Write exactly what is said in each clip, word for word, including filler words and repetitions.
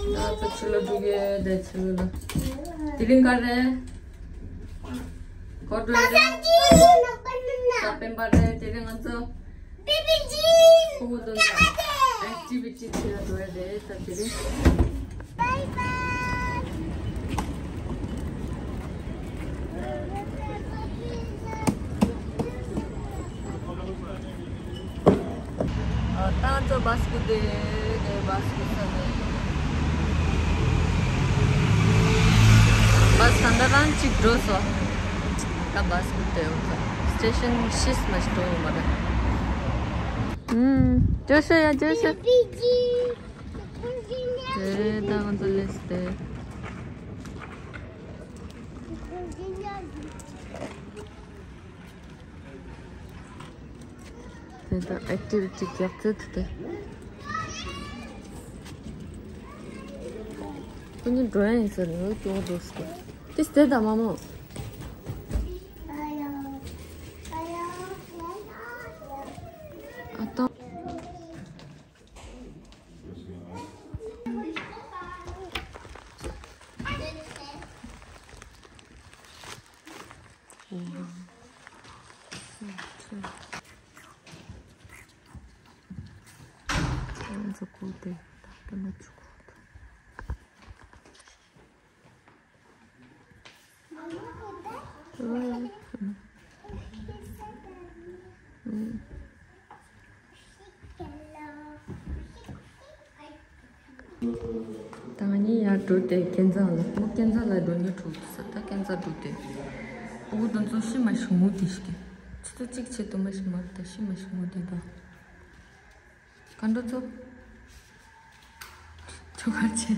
ད་ཚོ་ཕྱི་ལོགས་འགྲོ་གི་ཡོད། དེ་ཕྱི་ལོགས་ལ། དེ་རིང་ག་རེ། གོ་འགྲོ་རེད། ད་སྤེན་པ་རེད། དེ་རིང་ང་ཚོ་ཕྲུ་གུ་དང་ཨེག་ཊི་བི་ཊི་བྱེད་ཡ་འགྲོ་ཡ་རེད། ད་དེ་རིང་། Bye bye. ཨ། ད་ང་ཚོ་བཱས་སྒུག་དེ་རེད། བཱས་སྒུག་ས་ནས། བཱས་ད་ལྟ་རང་གཅིག་འགྲོ་སོང་། ད་བཱས་སྒུག་དེ་ཡོད་ས། སི་ཊེ་ཤན་ཕྱི་མ་ཞིག་འགྲོ་ཡོད་མ་རེད། ཨུམ། བརྗོད་ཤོག་ཡ། བརྗོད་ཤོག་དེ་ད་ང་ཚོ་སླེབས་ཏེ། དེ་ད་ཨེག་ཊི་བི་ཊི་རྒྱག་རྩེ་དེ་དེ། ཁོ་གཉིས་འགྲོ་ཡ་ཡིན་ས་རེད། སྐྱོ་བོ་འགྲོ་སོང་། དེ་དེ་ད་མ་མོ། ཨ་ཏོ། ད་ང་གཉིས་ཡར་འགྲོ་སྟེ་སྐས་འཛེག་ལ། མོ་སྐས་འཛེག་ལ་འགྲོ་སྙིང་བྲོ་ས། ད་སྐས་འཛེག་འགྲོ་སྟེ། ཕྲུ་གུ་དེ་ཚོ་ཤི་མ་ཤི་ངུ་དེ་ཤི་གི། ཆུ་ཚོད་གཅིག་ཆེད་དུ་མ་ཤི་མ་རེད། ད་ཤི་མ་ཤི་ངུ་དེ་ད། ག་འགྲོ་ཚོ། ཁྱོ་ག་ཆེ།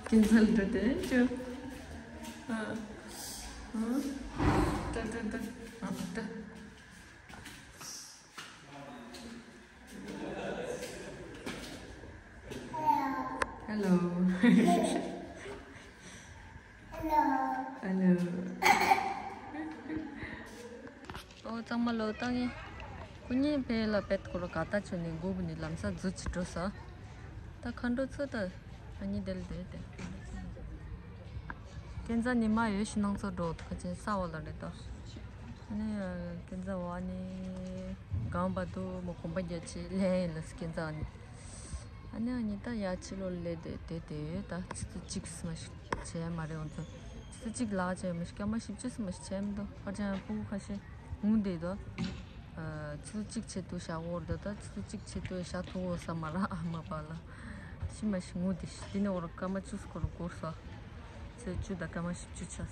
སྐས་འཛེག་འགྲོ་སྟེ་ཁྱོ། ཨ། ཨ། ད་ད་ད། ཨ། ད། Hello. Hello. ཨོ། གཙང་མ་ལོ་བཏང་ངས། ཁོ་གཉིས་ཕེ་ལ་པེད་ཁོ་ར་ག་ད་ཆོ་ནས་འགོ་བུ་ནས་ལམ་སང་འཛུལ་ཅི་འགྲོ་ས། ད་མཁའ་འགྲོ་ཚོ་ད། ཨ་ནི་དེ་ལ་དེ་དེ། སྐས་འཛེག་ནི་མ་ཡོད་ཤི་ནང་ཚོ་འགྲོ་ཐུག་ཅེ་ས་བ་ལ་རེད་ད། ཨ་ནི་སྐས་འཛེག་བ་ནི་གང་བ་དུ་མོ་གོམ་པ་རྒྱ་ཆེ་ལེན་ལ་སྐས་འཛེག་ནི། ཨ་ནི་ཨ་ནི་ད་ཡ་ཕྱི་ལོ་ལེ་དེ་དེ་དེ་ད་ཆུ་ཚོད་གཅིག་སི་མ་ཞིག་བྱས་མ་རེད། འོང་ཚོ་ཆུ་ཚོད་གཅིག་ལག་བྱས་མ་ཞིག་སྐར་མ་བཞི་བཅུ་སི་མ་ཞིག་བྱས་མི་འདུག་ཧ་ཅང་ཕྲུ་གུ་ཁ་ཤས་ངུ་བསྡད་འདུག་ཆུ་ཚོད་གཅིག་ཆེད་དུ་བཞག་འོར་འདུག་ད་ཆུ་ཚོད་གཅིག་ཆེད་དུ་བཞག་ཐུབ་འོ་ས་མ་ར་ཨ་མ་པ་ལ་ཤི་མ་ཞིག་ངུ་བསྡད་ཤི། དེ་ནས་འོར་སྐར་མ་བཅུ་སྐོར་འགོར་སོ། ཆུ་ཚོད་བཅུ་དང་སྐར་མ་བཞི་བཅུ་ཆགས་སོ།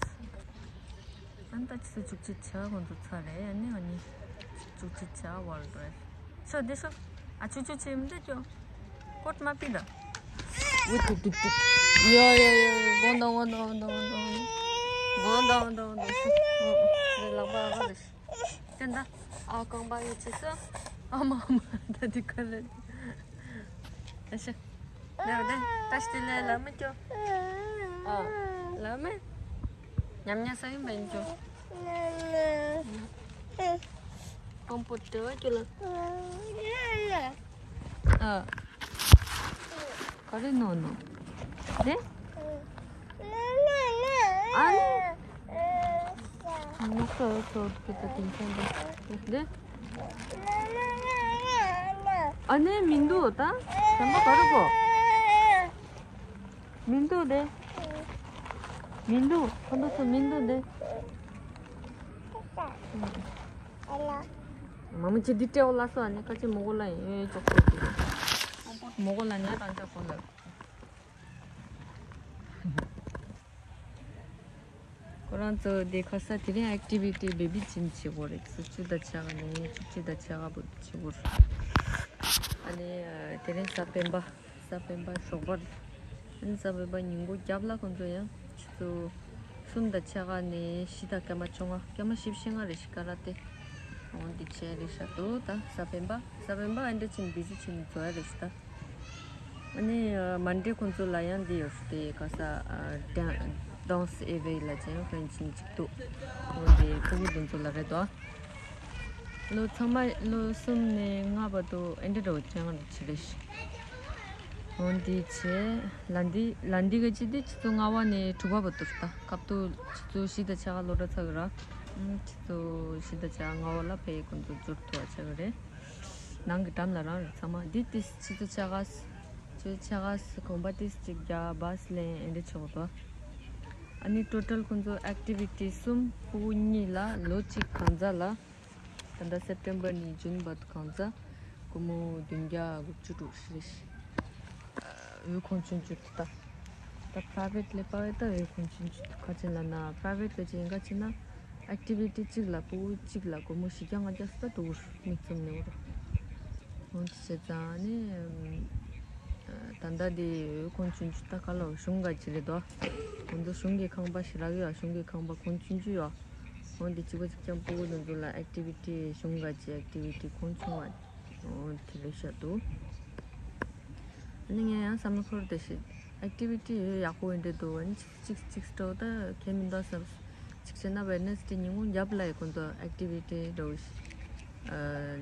ཨ་ནི་ད་ཆུ་ཚོད་བཅུ་གཅིག་ཆ་ཁོང་ཚོ་ཚར་རེད། ཨ་ནི་ཨ་ནི་ཆུ་ཚོད་བཅུ་གཅིག་ཆ་བར་རེད། ཤོ་འདི་ཤོ། ཨ་ཆུ་ཚོད་ཆེ་མི་འདུག་ཅོ། ཀོད་མ་པི་ད། ཝི་ཏུ་ཏུ་ཏུ། ཡ་ཡ་ཡ། གོན་དང་གོན་དང་གོན་དང་གོན་དང་། གོན་དང་གོན་དང་གོན་དང་། ཤོ། ཨོ་ཨོ། རེ་ལག་པ་ཨ་ག་རེ་ཤོ། དེ་འདྲ། ཨ་རྐང་པ་ཡོད་ཅེས་སོ། ཨ་མ་ཨ་མ། ད་འདི་ག་རེ། ཨ་ཤ། ལེ་བ་དེ། ད་ཤི་ལེ་ལ་མི་ཅོ། ཨ། ལ་མི། ཉམས་ཉམས་ས་ཡིན་པ་ཡིན་ཅོ། ཀོང་པོ་དེ་བ་ཅོ་ལ། ཨ། ག་རེ་ནོ་ནོ། དེ། ཨ་ནི། ནོ་ཁ་ཁ་ཁ་ད་དེང་སང་དེ། དེ། ཨ་ནི་མི་འདུག་ད། དམ་པ་ག་རེ་གོ། མི་འདུག་དེ། མི་འདུག་ཁོ་འདུག་ཚོ་མི་འདུག་དེ། མ་མོ་ཅི་འདི་སྤྲེའུ་ལ་སོ་ཨ་ནི་ཁ་ཅི་མོ་གོ་ལ་ཡིན་ཅོག་ཅོག་ཅིག་མོ་གོ་ལ་ཉ་དང་ཅོག་གོ་ལ། ཁོ་རང་ཚོ་དེ་ཁ་ས་དེ་རིང་ཨེག་ཊི་བི་ཊི་བེ་བི་ཅིན་བྱེད་དགོས་རེད། ཆུ་ཚོད་བཅུ་དང་ཕྱེད་ཀ་ནས་བཅུ་གཅིག་དང་ཕྱེད་ཀ་བར་བྱེད་དགོས་རེད། ཨ་ནི་དེ་རིང་གཟའ་སྤེན་པ། གཟའ་སྤེན་པ་ཞོགས་པ་རེད། ཨ་ནི་གཟའ་སྤེན་པ་ཉིན་གུང་རྒྱབ་ལ་ཁོང་ཚོ་ཡང་ཆུ་ཚོད་གསུམ་དང་ཕྱེད་ཀ་ནས་བཞི་དང་སྐར་མ་བཅོ་ལྔ་སྐར་མ་བཞི་བཅུ་ཞེ་ལྔ་རེ་ཞིག་ཀ་ར་ཏེ་འོང་འདི་བྱས་རེད་ཤག་འདུག་ད་གཟའ་སྤེན་པ་གཟའ་སྤེན་པ་ཨ་འདྲ་ཅིག་བི་ཟི་བྱས་ནས་འཛོལ་ཡ་རེད་ཤག་ད། ཨ་ནི་མན་ཌེ་ཁོང་ཚོ་ལ་ཡང་འདི་ཡོད་རེད་དེ་ག་ས་ཌན་སི་ཨེ་ཝེ་ལ་ཅན་ཧྥེན་ཆིན་ཅིག་འདུག་འོ་འདི་ཕྲུ་གུ་དེ་ཚོ་ལ་རེད་དོ། ལོ་ཚང་མ་ལོ་གསུམ་ནས་ལྔ་བར་དུ་ཨེ་འདྲ་འགྲོ་ཅང་རེ་ཆི་རེ་ཤི། འོན་ཏེ་ཆེ་ལ་འདི་ལ་འདི་ག་ཅི་འདི་ཆུ་ཚོད་ལྔ་བ་ནས་དྲུག་པ་བར་དུ་ལྟ་སྐབས་དུ་ཆུ་ཚོད་བཞི་དང་ཕྱེད་ཀ་ལོ་གྲྭ་ཚ་གི་ར། ཆུ་ཚོད་བཞི་དང་ཕྱེད་ཀ་ལྔ་བ་ལ་ཕེ་ཀུན་ཚོ་འཛུལ་ཐུབ་པ་ཆ་གི་རེད། ནང་གི་འགྲམ་ལ་རང་རེད་ཚང་མ་འདི་ཏིས་ཆུ་ཚོད་ཕྱེད་ཀ་ཆུ་ཚོད་ཕྱེད་ཀ་གོམ་པ་ཏིས་གཅིག་རྒྱ་བས་ལེན་ཨེ་འདྲ་ཆོག་དོ། ཨ་ནི་ཊོ་ཊལ་ཁོང་ཚོ་ཨེག་ཊི་བི་ཊི་གསུམ་ཕྲུ་གུ་གཉིས་ལ་ལོ་གཅིག་གང་ཟག་ལ། ད་ལྟ་སེབ་ཊེམ་བར་ནས་ཇུན་བར་དུ་གང་ཟག་སྒོར་མོ་བདུན་བརྒྱ་དགུ་བཅུ་དྲུག་ཞིག་རེད། འོས་ཁོང་ཆུང་ཆུང་དུ་ལྟ། ད་པ་རའི་ཝེ་ཊི་ལས་པ་བས་ད་འོས་ཁོང་ཆུང་ཆུང་དུ་ཁ་ཆེན་ལ་ན་པ་རའི་ཝེ་ཊི་ལ་ཅི་ཡིན་ག་ཅི་ན་ཨེག་ཊི་བི་ཊི་གཅིག་ལ་ཕྲུ་གུ་གཅིག་ལ་སྒོར་མོ་བཞི་བརྒྱ་ལྔ་བརྒྱ་སུ་ད་འགྲོ་གི་རེད་མིག་བཙུམ་ནས་འོ་ར། འོན་ཏེ་བྱས་ཙང་ནི། ད་ལྟ་དེ་འོས་ཁོང་ཆུང་ཆུང་ད་ག་ལ་གཞུང་ག་ཅི་རེད་དོ། ཁོང་ཚོ་གཞུང་གི་ཁང་པ་ཞེ་དྲག་ཡོད་གཞུང་གི་ཁང་པ་ཁོང་ཆུང་ཆུང་ཡོད། འོན་ཏེ་གཅིག་པ་གཅིག་རྐྱང་ཕྲུ་གུ་དེ་ཚོ་ལ་ཨེག་ཊི་བི་ཊི་གཞུང་ག་ཅི་ཨེག་ཊི་བི་ཊི་ཁོང་ཆུང་བ། འོ་དེ་ལས་ཤ་འདུག་ཨ་ནི་ངས་ཡང་བསམ་བློ་འཁོར་ཏེ་ཞིག་ཨེག་ཊི་བི་ཊི་ཡོད་ཡག་པོ་ཡིན་འདྲ་འདུག་ཨ་ནི་གཅིག་གཅིག་འགྲོ་ད་ཁྱད་མི་འདུག་བསམ། གཅིག་བྱས་ན་ཝེ་ནེ་སི་ཌེ་ཉིན་གུང་རྒྱབ་ལ་ཡི་ཁོང་ཚོ་ཨེག་ཊི་བི་ཊི་འགྲོ་ཞིག་ཨ་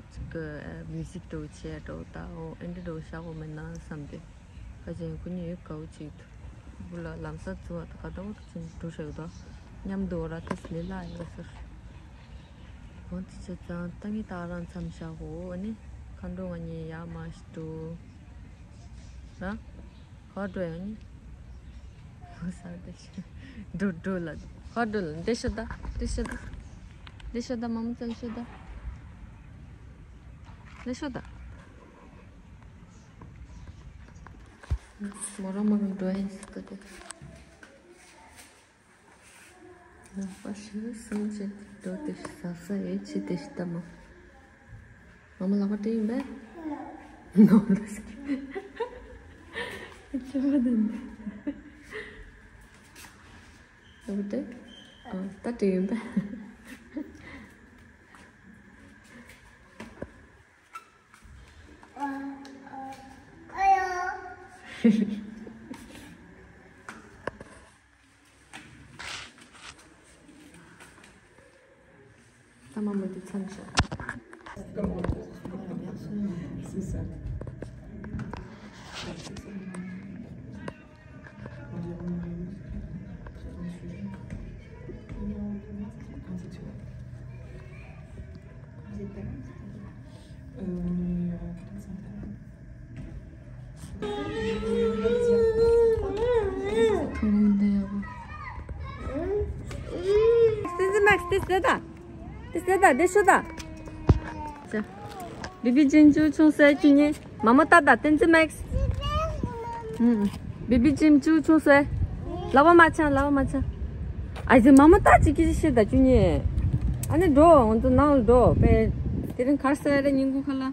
གཅིག་གི་མིའུ་ཟིག་འགྲོ་བྱས་འགྲོ་ད་འོ་ཨེ་འདྲ་འགྲོ་བཞག་གོ་མེད་ན་བསམ་སྟེ། ཁ་ཅན་ཁོ་གཉིས་ཡོད་དགའ་བོ་གཅིག་འདུག་བུ་ལ་ལམ་སང་བཙུགས་པ་ད་ག་འདྲ་བོ་ཅིག་འགྲོ་བཞག་ད་མཉམ་དུ་འོ་ར་ཏོག་ཙམ་ལས་སླ་ཡོད་ཟེར། འོ་དེ་བྱས་ཙང་ད་ངས་ད་རང་མཚམས་བཞག་གོ་ཨ་ནི་མཁའ་འགྲོ་ང་གཉིས་ཡར་མར་ཞིག་འགྲོ། ར། ག་འགྲོ་ཡང་ནི། ལོ་གསར་དེ་ཤི། འགྲོ་འགྲོ་ལ། ག་འགྲོ་ལ་འདི་ཤོད་ད། འདི་ཤོད་ད། འདི་ཤོད་ད་མ་མོ་ཙམ་ཤོད་ད། འདི་ཤོད་ད། མོ་རང་མོ་རང་འགྲོ་ཡིན་སྲིད་ད་དེ། ནག་པ་ཞིག་སུམ་ཅིག་འགྲོ་དེ་ཟ་ས་ཡོད་ཅི་དེ་ཤི་ད་མོ། མ་མོ་ལག་པ་སྤྲད་ཡིན་པས། ནོ་ལ་སི་ཀི། ཅི་མ་དན་དེ། ལག་པ་སྤྲད། ཨ་ད་སྤྲད་ཡིན་པས། ད་མ་མོ་དེ་མཚམས་བཞག་བསྟན་འཛིན་མེག་སི་དེ་ཟེར་ད། དེ་ཟེར་ད་དེ་ཤོད་ད། ཅེ། བི་བི་ཇིམ་ཅུ་ཆུང་སེ་ཁྱོད་གཉིས་མ་མོ་ལྟ་ད་བསྟན་འཛིན་མེག་སི། ཨུམ། བི་བི་ཇིམ་ཅུ་ཆུང་སེ། ལག་པ་མ་འཆང་ལག་པ་མ་འཆང་། ཨ་ཙི་མ་མོ་ལྟ་ཅིག་གི་ཤེས་ད་ཁྱོད་གཉིས། ཨ་ནི་འགྲོ་ང་ཚོ་ནང་ལ་འགྲོ་པས། དེ་རིང་གར་སེ་རེ་ཉིན་གུང་ཁ་ལ།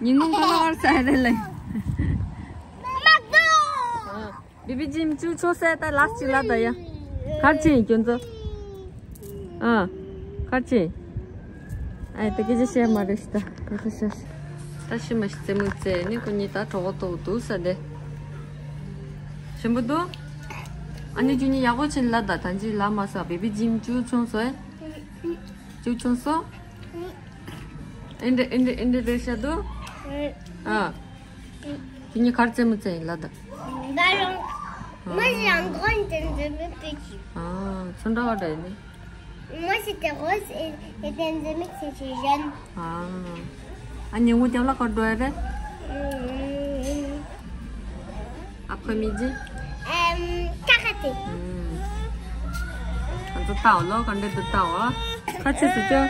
ཉིན་གུང་ཁ་ལ་གར་སེ་རེ་ལེ། མ་འགྲོ། བི་བི་ཇིམ་ཅུ་ཆུང་སེ་ད་ལགས་ཅིག་ལ་ད་ཡ། གར་ཕྱིན་ཁྱོད་ཚོ། ཨ། གར་ཕྱིན། ཨ་ད་སྐད་ཆ་བཤད་མ་རེད་ཤི་ད། ཡ་ད་ཤ་ཤ། ད་ཤི་མ་ཤི་རྩེད་མོ་རྩེ་ནི་ཁོ་གཉིས་ད་གྲོགས་ཏོག་འདུག་ས་དེ། ཞིམ་པོ་འདུག་ཨ་ནི་ཁྱོད་གཉིས་ཡག་པོ་ཕྱིན་ལ་ད་ད་ཅི་ལ་མ་ས་བི་བི་ཇིམ་ཅུ་ཆུང་སོ་ཨེ། ཅུ་ཆུང་སོ། ཨེ་འདྲ་ཨེ་འདྲ་ཨེ་འདྲ་རེད་ཤ་འདུག་ཨ། ཁྱོད་གཉིས་གར་རྩེད་མོ་རྩེ་ཡིན་ལ་ད། ད་རུང་མ་ཞིག་ཡང་འགོ་ཡིན་དེ་འཛིན་མི་སྤེལ་གྱི། ཨ། ཚོན་འདྲ་བ་འདྲ་ཡིན་ནི། མ་ཞིག་དེ་འགོ་ཡིན་དེ་འཛིན་མི་ཚེ་ཆེ་ཡན། ཨ། ཨ་ཉིན་གུང་རྒྱབ་ལ་གར་འགྲོ་ཡ་རེད། ཨ་ཕ་མི་ཇི། ཨམ། ཀ་ཁ་ཏེ། ཨམ། ང་ཚོ་ལྟ་བ་ལོ་ག་འདྲ་འདུག་ལྟ་བ། ཁ་ཆེ་སུ་སྐྱོ།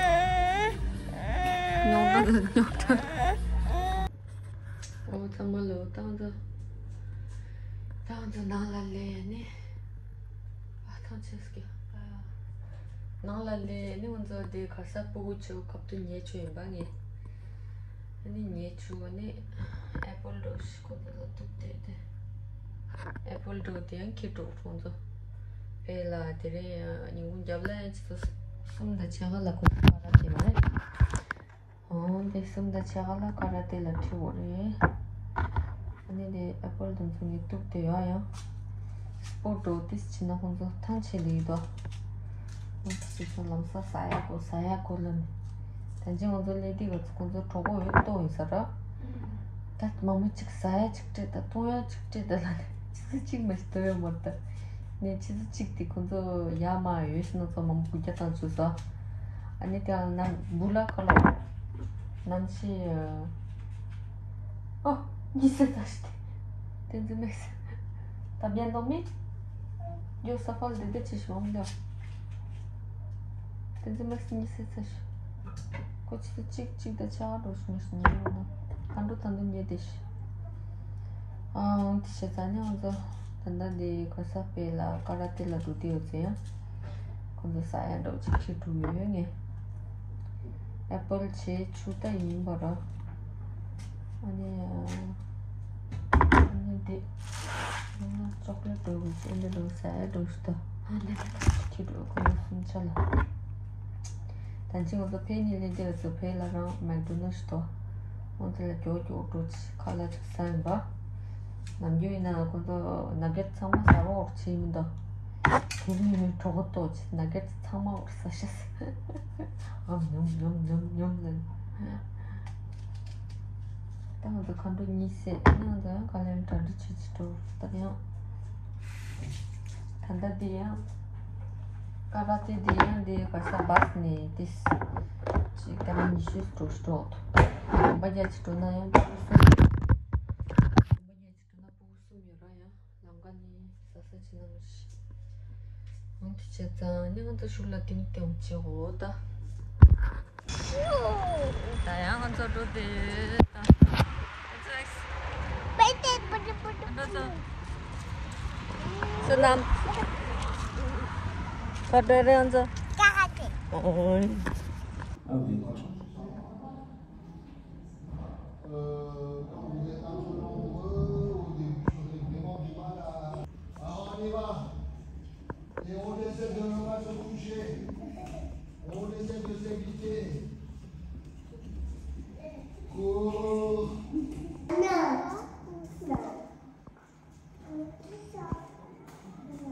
ཉོག་ཏྲ་ཉོག་ཏྲ། ཨོ་ཚང་མ་ལོ་ཏང་ཏོ། ཏང་ཏོ་ནང་ལ་ལས་ནི། ཨ་ཐང་ཆད་སྐྱ། ནང་ལ་ལས་ནི་ང་ཚོ་དེ་ག་ས་སྤུ་གུ་ཆུ་ཁབ་ཏུ་ཉལ་ཆུ་ཡིན་པ་ངས། ཨ་ནི་ཉལ་ཆུ་བ་ནི་ཨེ་པོལ་འགྲོ་ཤི་ཁོ་ཚོ་ལ་གཏུབ་དེ་དེ། ཨེ་པོལ་འགྲོ་དེ་ཡང་ཁྱི་འགྲོ་ཁོང་ཚོ། དཔེ་ལ་དེ་རིང་ཉིན་གུང་རྒྱབ་ལ་ཡང་ཆུ་ཚོད་གསུམ་དང་ཕྱེད་ཀ་ལ་ཁོ་ཚོ་ཕར་ར་དེ་མ་རེད། འོ་འདི་གསུམ་དང་ཕྱེད་ཀ་ལ་ཀ་ར་ཏེ་ལ་ཁྲིད་འོ་རེད། ཨ་ནི་དེ་ཨེ་པོལ་དང་ཚོ་ངས་གཏུབ་དེ་ཡོད་ཡང་། སྤོ་འགྲོ་ཏིས་ཕྱིན་ན་ཁོང་ཚོ་ཐང་ཆད་ལེ་ཡིན་དོ། ཁོང་ཚོ་ལམ་སང་ཟ་ཡ་གོ་ཟ་ཡ་གོ་ལ་ནི། ད་ཅི་ང་ཚོ་ལས་དེ་ག་ཚོད་ཁོང་ཚོ་གྲོགས་པོ་འོད་གཏོང་ཡིན་ས་ར། ད་མ་མོ་གཅིག་ཟ་ཡ་གཅིག་སྤྲད་ད་འཐུང་ཡ་གཅིག་སྤྲད་ད་ལ་ནས་ཆུ་ཚོད་གཅིག་མ་ཞིག་འཐུང་ཡ་མ་རེད་ད། ནས་ཆུ་ཚོད་གཅིག་དེ་ཁོང་ཚོ་ཡ་མ་ཡོད་ཤི་ན་ཚོ་མ་མོ་དགུ་བརྒྱ་བཏང་བཅུག་ས། ཨ་ནི་དེ་ཨ་ནམ་བུ་ལ་ཁ་ལོ། ནམ་ཤི། ཨོ། གཉིད་སད་ཚར་ཤི་དེ། བསྟན་འཛིན་མེག་སི། ད་བརྒྱན་དང་མི། ཡོ་ས་ཕལ་དེ་དེ་ཆེ་ཤོས་འོང་ལ། བསྟན་འཛིན་མེག་སི་གཉིད་སད་ཚར་ཤི། ཁོ་ཆུ་ཚོད་གཅིག་གཅིག་དང་ཕྱེད་ཀ་འགྲོ་ཤི་མ་ཤི་ཉལ་ཡོང་ན། ད་འགྲོ་ད་འདུག་ཉལ་བསྡད་ཤི། ཨང་། དེ་བྱས་ཙང་ནི་ང་ཚོ་ད་ལྟ་འདི་ག་ས་སྤེལ་ལ་ཀ་ར་ཏེ་ལ་འགྲོ་དེ་ཡོད་ཚེ་ཡང་ཁོང་ཚོ་ཟ་ཡ་འདྲ་བོ་ཅིག་ཁྱེར་འགྲོ་ཡོད་ངས། ཨེ་པལ་བྱས་ཆུ་ད་ཡིན་པ་ར། ཨ་ནི་ཨ་ནི་འདི་ང་ཅོག་ལེ་ཊི་འདྲ་བོ་ཅིག་འདི་འདྲ་བོ་ཟ་ཡ་འདྲ་བོ་ཞིག་ད། ཨ་ནི་ཁྱེར་འགྲོ་ཁོང་ཚོ་སུམ་ཆ་ལ། ད་ཅི་ང་ཚོ་ཕེབས་ནས་ལས་འདི་ང་ཚོ་ཕེབས་ལ་རང་མེག་ཌོ་ནལ་ཞིག་ད། ཁོང་ཚོ་ལ་མགྱོགས་མགྱོགས་འགྲོ་ཅིག་ཁ་ལག་ཅིག་ཟ་ཡིན་པ། ནམ་རྒྱུན་ཡིན་ན་ཁོང་ཚོ་ནག་གེར་ཚང་མ་ཟ་རོགས་བྱེད་མི་འདུག་དེ་རིང་གྲོགས་པོ་ཏོག་ཅིག་ནག་གེར་ཚང་མ་འོར་ཟ་ཤ་ཟ། ཨམ་ཉོམ་ཉོམ་ཉོམ་ཉོམ་ལ། ད་ང་ཚོ་མཁའ་འགྲོ་གཉིད་སད་ནས་ང་ཚོ་ཡང་ག་ལེར་གྲ་སྒྲིག་བྱེད་ཅིག་འགྲོ་ད་ཡང་། ད་ལྟ་འདི་ཡང་། ཀ་ར་ཏེ་འདི་ཡང་འདི་ག་ས་བཱས་ནས་ཏིས། ཅིག་སྐར་མ་ཉི་ཤུ་འགྲོ་ཞིག་འགྲོ་འདུག་གོམ་པ་བརྒྱ་ཅིག་འགྲོ་ན་ཡང་ཕྲུ་གུ་གསུམ། གོམ་པ་བརྒྱ་ཅིག་འགྲོ་ན་ཕྲུ་གུ་གསུམ་ཡོད་ར་ཡང་ལམ་ཀ་ནས་ཟ་ས་ཅི་ན་མི་ཤེས། འོན་ཏེ་བྱས་ཙང་ནི་ང་ཚོ་ཤུགས་ལ་ཏིང་ཏིང་བྱེད་འོ་ད། ད་ཡང་ང་ཚོ་འགྲོ་དེ་ད། སོ་ནམ། ཁ་བྲལ་རེད་ང་ཚོ། ཨོ། Euh, quand vous êtes un peu nombreux, au début, vous avez vraiment du mal à, à arriver. Et on essaie de ne pas se toucher. On essaie de s'éviter. Cours.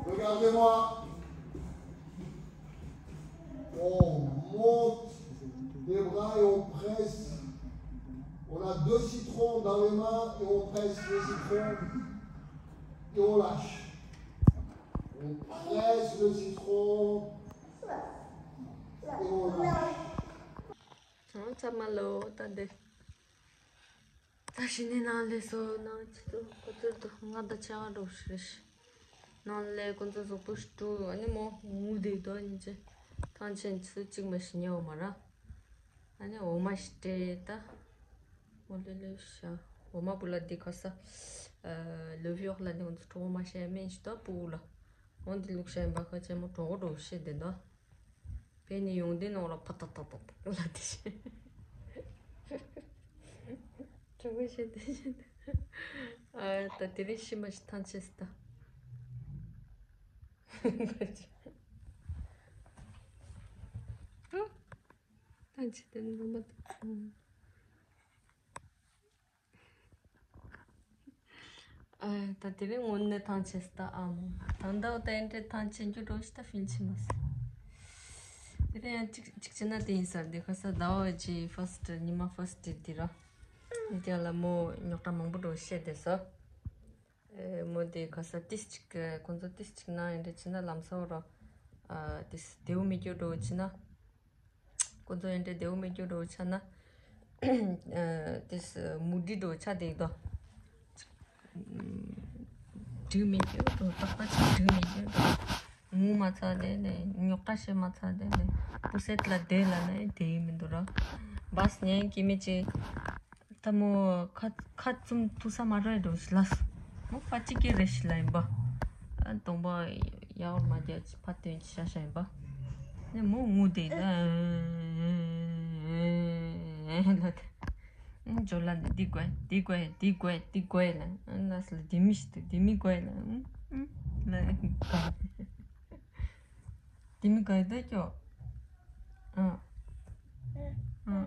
Regardez-moi. On monte les bras et on presse. On a deux citrons dans les mains et on presse le citron et on lâche. On presse le citron et on lâche. ཚང་མ་ལོ་ད་འདི། ད་ཕྱི་ནས་ནང་ལས་སོ་ནང་ཆུ་ཚོད་ཁོ་ཚོར་དུ་ལྔ་དང་ཕྱེད་ཀ་འགྲོ་ཤི་རེད། ནང་ལས་ཁོ་ཚོ་གཟུགས་པོ་ཞིག་བཀྲུ་ཨ་ནི་མོ་ངུ་བསྡད་དོ་ཉིན་ཅི། ཐང་ཆེན་ཆུ་ཚོད་གཅིག་མ་ཞིག་ཉལ་བ་མ་ར། ཨ་ནི་འོ་མ་ཞིག་སྤྲད་ད། འོ་ལེ་ལེ་ཤ། འོ་མ་བུ་ལ་འདི་ཁ་ས། ལོ་བི་འོག་ལ་ནི་ཁོ་ཚོ་གྲོགས་མ་ཤེས་སྨན་ཞིག་ད་སྤུ་གུ་ལ། འོ་འདི་བླུགས་ཤ་ཡིན་པ་ཁ་ཆེན་མོ་གྲོགས་གྲོགས་ཤེས་བསྡད་དོ། ཕན་ནི་ཡོང་དེ་ནོར་ལ་ཕ་ཏག་ཏག་ཏག་ཏག་ལ་དེ་བྱེད། གྲོགས་པོ་བྱེད་དེ་བྱེད་དེ། ཨ་ད་དེ་རིང་ཤི་མ་ཤི་ཐང་ཆད་སི་ད། ཐང་ཆད་དེ་ནི་རུམ་པ་དང་། ཨ། ད་དེ་རིང་དངོས་གནས་ཐང་ཆད་སི་ད་ཨ་མོ། ད་ལྟ་བ་ད་ཨེ་འདྲའི་ཐང་ཆད་རྒྱུ་འགྲོ་ཞིག་ད་ཕིན་ཆི་མ་སི། དེ་རིང་ཡང་གཅིག་གཅིག་བྱས་ན་དེ་ཡིན་ས་རེད་དེ་ཁ་ས་ཟླ་བ་གཅིག་ཕར་སི་ཊི་ཉི་མ་ཕར་སི་ཊི་དེ་ར། དེ་ལ་མོ་རྙོག་དྲ་མང་པོ་འགྲོ་བཤད་དེ་ས། ཨེ་མོ་དེ་ཁ་ས་ཏིས་གཅིག་ཁོང་ཚོ་ཏིས་གཅིག་ན་ཨེ་འདྲ་བྱས་ན་ལམ་སང་ར། ཨ་ཏིས་དེའུ་མི་སྐྱོ་འགྲོ་བྱས་ན། ཁོ་ཚོ་ཡན་ཏེ་དེའུ་མི་སྐྱོ་འགྲོ་ཆ་ན། ཨ་ཏིས་མུ་འདི་འགྲོ་ཆ་དེ་དོ། འགྲིག་མི་སྐྱོ་འགྲོ་ཏག་ཏག་ཅིག་འགྲིག་མི་སྐྱོ་འགྲོ། ངུ་མ་ཚར་དེ་ནས་རྙོག་དྲ་བཤད་མ་ཚར་དེ་ནས་པུ་སེད་ལ་དེ་ལ་ནས་དེ་ཡིན་མི་འདུག་ར། བས་ཉན་གི་མི་ཅི། ད་མོ་ཁ་ཁ་བཙུམ་ཐུག་ས་མ་རེད་འགྲོ་ཞིག་ལ། མོ་ཕ་གཅིག་གི་རེ་ཞིག་ལ་ཡིན་པ། ཨ་གདོང་པ་ཡག་མ་རྒྱག་ཅིག་ཕ་སྟོན་ཅིག་ཤ་ཤ་ཡིན་པ། ནས་མོ་ངུ་དེ་ད་ལ་དེ། ཇོ་ལ་ནས་འདི་དགོས་འདི་དགོས་འདི་དགོས་འདི་དགོས་ལ་ལ་སི་ལ་དེ་མི་ཞིག་འདུག་དེ་མི་དགོས་ལ་ལ་དེ་མི་དགོས་འདུག་ཀྱོ། ཨ་ཨ།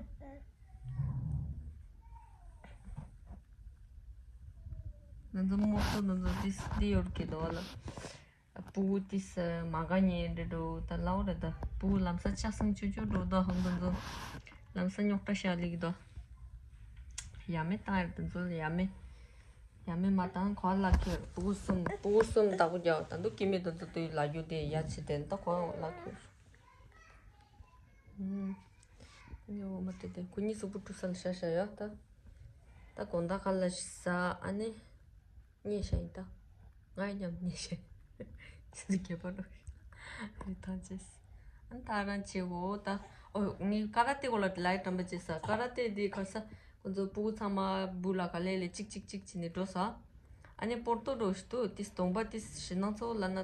ང་ཚོ་མོ་ཚོ་ང་ཚོ་ཏིས་འདི་ཡོད་ཀྱི་འདུག་ལ། སྤུ་གུ་ཏིས་མ་ག་ཉེ་འདྲ་འགྲོ་ད་ལའོ་རེད་ད། སྤུ་གུ་ལམ་སང་ཆ་ཚང་ཅོ་ཅོ་འགྲོ་ད་ཧང་ང་ཚོ་ ལམ་སང་རྙོག་དྲ་ཤར་ལེ་གི་དོ། ཡ་མེ་བཏང་ཡ་དེ་ཚོ་ཡ་མེ། ཡ་མེ་མ་བཏང་གོ་ལ་ཁྱོད་སྤུ་གུ་གསུམ་སྤུ་གུ་གསུམ་བདག་པོ་རྒྱག་ད་འདུག་ཀི་མེ་དེ་ཚོ་དུས་ལ་རྒྱུ་དེ་ཡ་ཆེ་དེ་ད་གོ་ལ་ཁྱོད། ཨུམ། ཉོ་མ་དེ་དེ་ཁོ་གཉིས་སུ་སྤུ་གྲུ་ས་ལ་ཤ་ཤ་ཡ་ད། ད་གོང་ད་ག་ལ་ཤི་ས་ཨ་ནི། ཉེ་ཤ་ཡིན་ད། ང་ཡི་མཉམ་ཉེ་ཤ་ཡིན། ཆི་ཟིག་གེ་པ་ལོ། རི་ཐང་ཅེས། ཨ་ནི་ད་རང་ཆེ་བོ་ད། ཨོ་ངའི་ཀ་ར་ཏེ་གོ་ལ་ལའི་དྲན་པ་ཅེས་ས་ཀ་ར་ཏེ་དེ་ག་ས་ཁོ་ཚོ་སྤུ་གུ་ཚང་མ་སྦུག་ལ་ག་ལེ་ལེ་གཅིག་གཅིག་གཅིག་བྱས་ནས་འགྲོ་ས། ཨ་ནི་པོར་ཏོ་འགྲོ་ཞིག་ཏུ་ཏིས་གདོང་པ་ཏིས་ཞི་སྣང་ཚོ་ལ་ན་ད།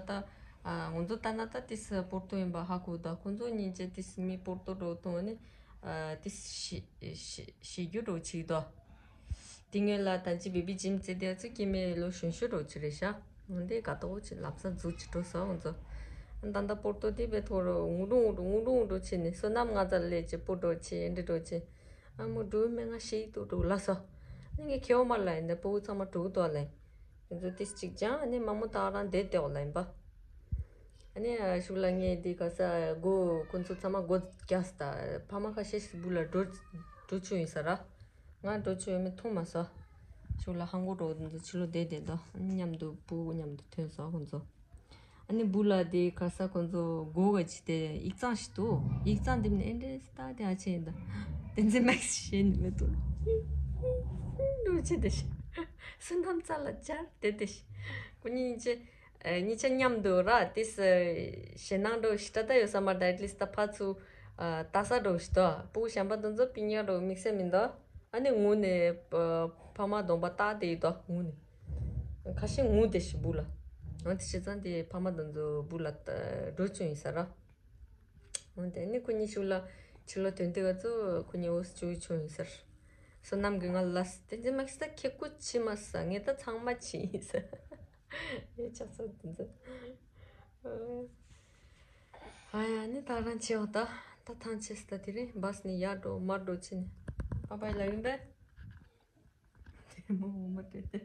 ང་ཚོ་ལྟ་ན་ད་ཏིས་པོར་ཏོ་ཡིན་པ་ཧ་གོ་ད་ཁོ་ཚོ་གཉིས་ཀྱི་ཏིས་མི་པོར་ཏོ་འགྲོ་ཐུང་ནི། ཏིས་ཞི་ཞི་ཞི་རྒྱུ་འགྲོ་ཆིག་ད། དེ་སྔོན་ལ་ད་ཅི་བེ་བི་ཇིམ་ཙེ་དེ་ཚོ་སྐྱེ་མེད་ལོ་གཞོན་གཞོན་འགྲོ་ཆི་རེད་ཤག་འོན་ཏེ་དགའ་ཏོག་ཆི་ལབ་ས་འཛུགས་ཆི་འགྲོ་ས་འོན་ཚོ། ད་ད་པོར་ཏོ་དེ་བས་ཐོ་རོ་ངུ་འགྲོ་ངུ་འགྲོ་ངུ་འགྲོ་ངུ་འགྲོ་ཆི་ནི་བསོད་ནམས་ང་ཚ་ལས་ཅི་པོ་འགྲོ་ཆི་ཨེ་འདྲ་འགྲོ་ཆི། ཨ་མོ་འགྲོ་མེད་ང་ཤེས་ཏོ་འགྲོ་ལ་ས། ནི་ངས་ཁེ་བོ་མ་ལ་ཡིན་ད་པོ་ཚང་མ་འགྲོ་ཏོ་ལ་ཡིན། ཁྱེད་ཚོ་ཏིས་གཅིག་ཅང་ཨ་ནི་མ་མོ་ཏག་རང་བསྡད་བསྡད་འོག་ལ་ཡིན་པ། ཨ་ནི་ཤུག་ལ་ངས་འདི་ག་ས་སྒོ་ཁོ་ཚོ་ཚང་མ་སྒོ་རྒྱག་ས་ད་ཕ་མ་ཁ་ཤས་ཤིག་སྦུག་ལ་འགྲོ་འགྲོ་ཆུ་ཡིན་ས་ར། ང་འགྲོ་ཆུ་ཡོད་མེད་མཐོང་མ་སོ། ཤུག་ལ་ཧང་གོ་འགྲོ་འདི་ཚོ་ཕྱི་ལོ་བསྡད་བསྡད་དོ་ཨ་ནི་མཉམ་དུ་སྤུ་གུ་མཉམ་དུ་ཐོན་སོ་ཁོ་ཚོ། ཨ་ནི་སྦུག་ལ་དེ་ག་ས་ཁོ་ཚོ་སྒོ་ག་ཅི་དེ་ཡིག་ཚང་ཞིག་འདུག་ཡིག་ཚང་འདི་མིན་ཨེ་འདྲས་ད་དེ་ཨ་ཆེ་ཡིན་ད། དེ་ཚེ་མེག་སི་ཤེས་ནི་མེད་དོ། འདུག་ཆེ་དེ་ཤི། སུན་དམ་རྩ་ལ་སྦྱར་དེ་དེ་ཤི། ཁོ་གཉིས་ཆེ། གཉིས་ཆ་མཉམ་དུ་ར་དེ་སི་ཞེ་ནང་འགྲོ་ཤི་ཏྲ་ད་ཡོད་ས་མ་ད་ཨེ་ལི་སི་ད་ཕ་ཚུ་ད་ས་འགྲོ་ཤི་ཏོ་སྤུ་གུ་གཞན་པ་དེ་ཚོ་པི་ཉག་འགྲོ་དམིགས་བསལ་མིན་ད། ཨ་ནི་ངུ་ནས་ཕ་མ་གདོང་པ་བལྟ་དེ་ཡོད་དོ་ངུ་ནས། ཁ་ཤས་ངུ་དེ་ཤི་སྦུག་ལ། འོན་ཏེ་བྱས་ཙང་དེ་ཕ་མ་དེ་ཚོ་སྦུག་ལ་འགྲོ་བྱུང་ཡིན་ས་ར། འོན་ཏེ་ནི་ཁོ་གཉིས་ཤུགས་ལ་ཕྱི་ལོ་དོན་དེ་ག་ཚོ་ཁོ་གཉིས་འོ་སི་བྱུང་ཡིན་ས་ར། བསོད་ནམས་ཀྱི་ང་ལ་དེ་ཚེ་མ་ཤི་ས་ཁེ་ཀུ་ཆི་མ་ས་ངས་ད་ཚང་མ་ཆི་ཡིན་ས། ཡེ་ཆགས་ས་དེ་ཚོ། ཨ་ཡ་ནི་ད་རང་ཆེ་བ་ད་ད་ཐང་ཆེ་ས་ད་དེ་རིང་བ་སི་ནི་ཡར་འགྲོ་མར་འགྲོ་ཆི་ནི། པ་པའི་ལ་ཡིན་པས། དེ་མོ་འོ་མ་སྤྲད་དེ།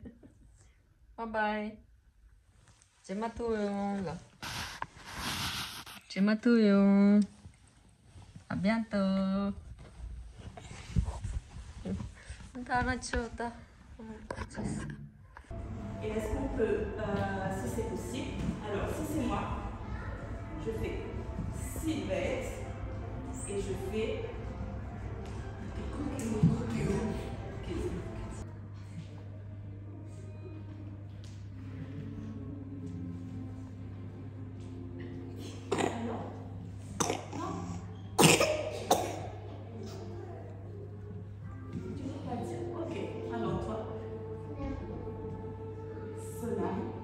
Bye bye. ཇེ་མ་ཐུག་ཡོང་ལ། ཇེ་མ་ཐུག་ཡོང་། ཨ་བྱན་ཏོ། ད་རང་ཆོ་ད། Et est-ce qu'on peut, euh, si c'est possible, alors si c'est moi, je fais silhouette et je fais des coquilles, coquilles, coquilles. Alors, non. Tu veux pas dire ? Ok, alors toi. Cela.